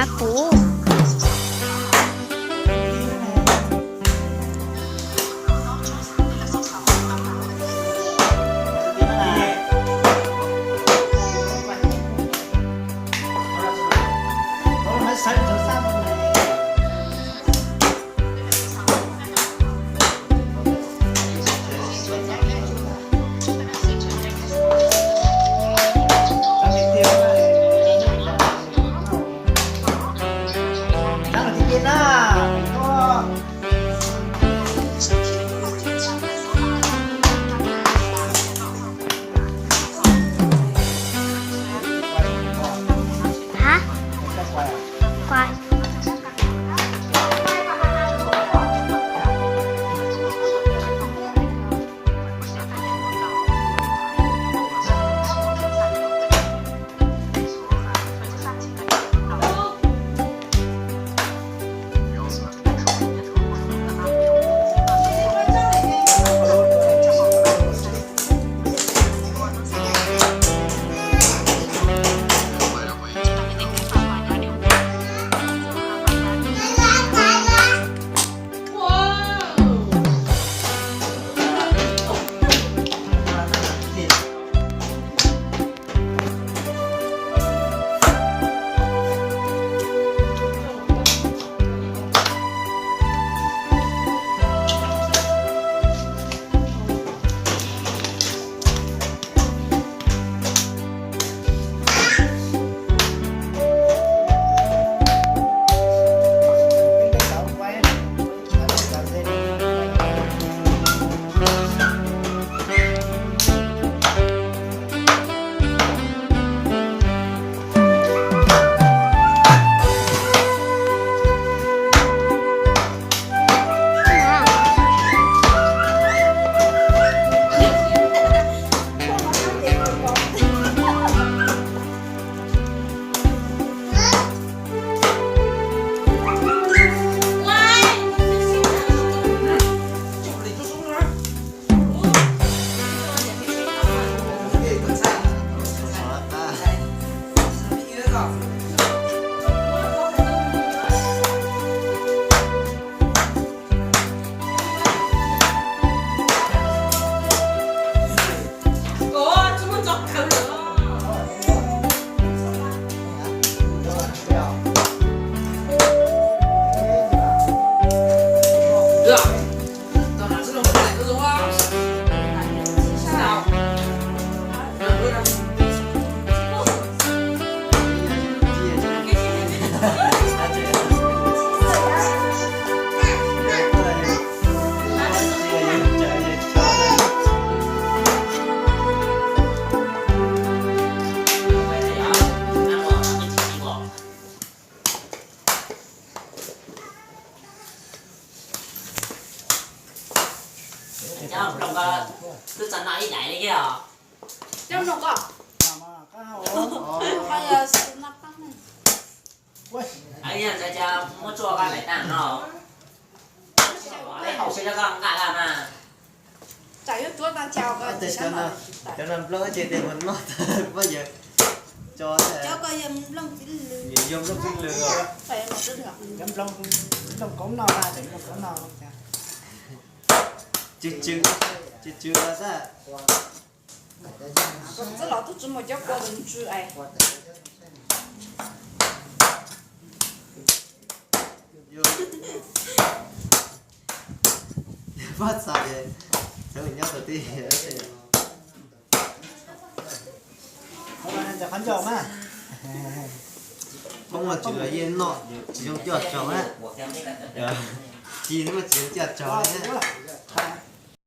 Hu. Hả? Khoai. Cov nplooj ko twb txog noj ib daim li thiab os. Cov nplooj ko. Muab tsuaj ko daim tag no. Haus seb cov ko nqa lawm mas. Cov no nplooj ces tes mus noj tag pab yawg tso. Cov ko yog nplooj txiv lws. Yog nplooj txiv lws os. Nplooj koob noj, nplooj koob noj. Tsw tsw, tsw tsw los xwb. Txoj los tub tsis muaj cov kua tus ntsw es. Pab txais, nyob tau tib. Qhov ncauj mas. Poob los tsis los yeej noj tsis zoo coj tsaug na. Ci mas tsis zoo coj tsaug na.